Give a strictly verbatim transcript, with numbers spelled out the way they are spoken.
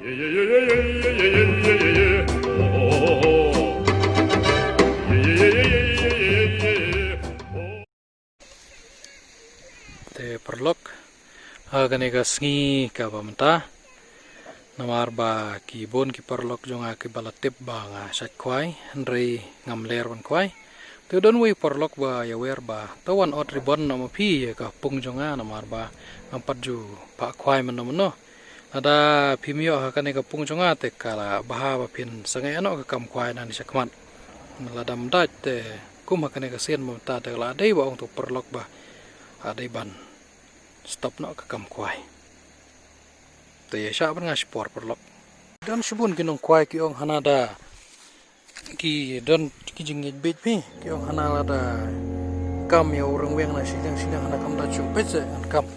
Te paralok, ha kane ka sngi kaba mynta, namar ba ki bun ki paralok jong nga kiba la tip ba nga shait khwai, hynrei ngam ler ban khwai. Te don wei paralok ba ïawer ba to wan ot ribbon noh ma phi ïa ka pung jong nga, namar ba ngam pat ju phah khwai mynno mynno. Lada phim ïoh ha kane ka pung jong nga te ka la bha ba phin sangeh noh ka kam khwai nangne shakhmat. Lada ym dait te kum ha kane ka sien mynta te ka la dei ba ong uto u paralok ba ha dei ban stop noh ka kam khwai. Te ïa shah ban nga shipor paralok. Don shibun ki nongkhwai ki ong hana da ki don ki jingngeit beit phi, ki ong hana lada kam ïa u ryngwiang na shiliang shiliang hana kam da shu beit se ngan kam.